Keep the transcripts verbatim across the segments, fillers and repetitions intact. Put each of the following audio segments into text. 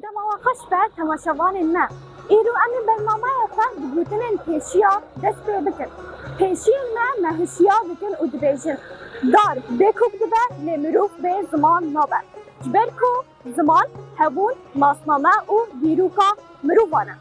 Dema we xweş be temaşevanên me. Îro em ê bernameya xwe bi gotinên pêşiya dest pê bikin. Pêşiyên me, me hişyar dikin û dibêjin, dar bê kok dibe, lê mirov bê ziman nabe. Ji ber ku ziman, hebûn, nasname û dîroka mirovan e.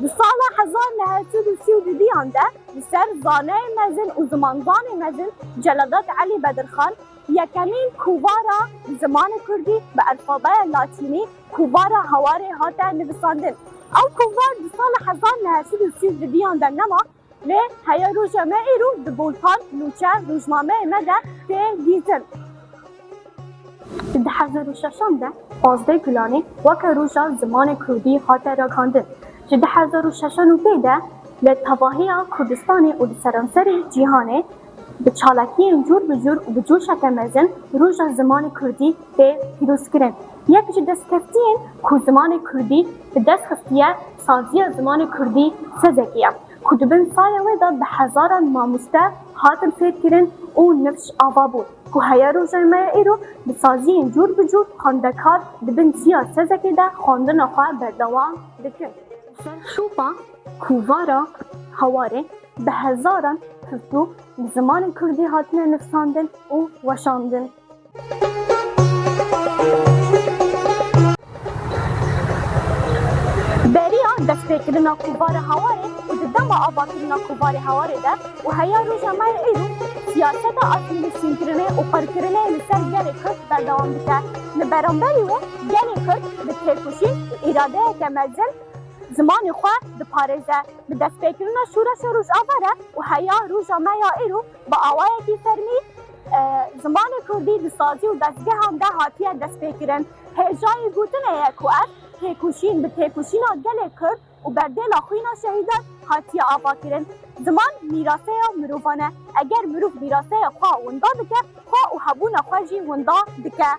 Di sala hezar neh sed û sî û duyan de li ser zaneyê mezin û zimanzanê mezin Celadet Elî Bedirxan yekemîn kovara zimanê kurdî bi alfabeya latînî kovara Hawarê hate nivisandin. Ew kovar di sala hezar neh sed û sî û duyan de nema, lê heya roja me îro di boltan, nûçe, rojnameyê me de tê dîtin. Di du hezar û şeşan de pazdeh Gulanê weke roja zimanê kurdî hate ragihandin. Ji du hezar û şeşan û pê de li tevahiya Kurdistanê û li seranserê cîhanê bi çalakiyên cûr bi cûr û bi coşeke mezin roja zimanê kurdî tê pîrozkirin. Yek ji destkeftiyên ku zimanê kurdî bi dest xistiye, saziya zimanê kurdî sezekê ye, ku di bin saya wê de bi hezaran mamoste hatin fêrkirin û nifş ava bûn, ku heya roja me ya îro bi saziyên cûr bi cûr xwendekar di bin çiya sezekê de xwendina xwe berdewam dikin. Ser şopa kovara Hawarê bi hezaran pirtûk bi zimanê kurdî hatine nivîsandin û weşandin. Beriya destpêkirina kovara Hawarê û di dema avakirina kovarê Hawarê de û heya roja me ya îro, siyaseta asîmîlîsînkirinê û qirkirinê li ser gelê Kurd berdewam dike. Li beramberî wê gelê Kurd bi têkoşîn û îradeyeke mezin zimanê xwe diparêze. Bi destpêkirina şoreşa Rojava re û heya roja me ya îro bi awayekî fermî, e, zimanê kurdî di sazî û dezgehan de hatiye destpêkirin. Hêjayî gotinê ye ku ev têkoşîn bi têkoşîna gelê Kurd û berdêla xwîna şehîdan hatiye avakirin. Ziman mîraseya mirovan e. Eger mirov mîraseya xwe winda bike, xwe û hebûna xwe jî winda dike.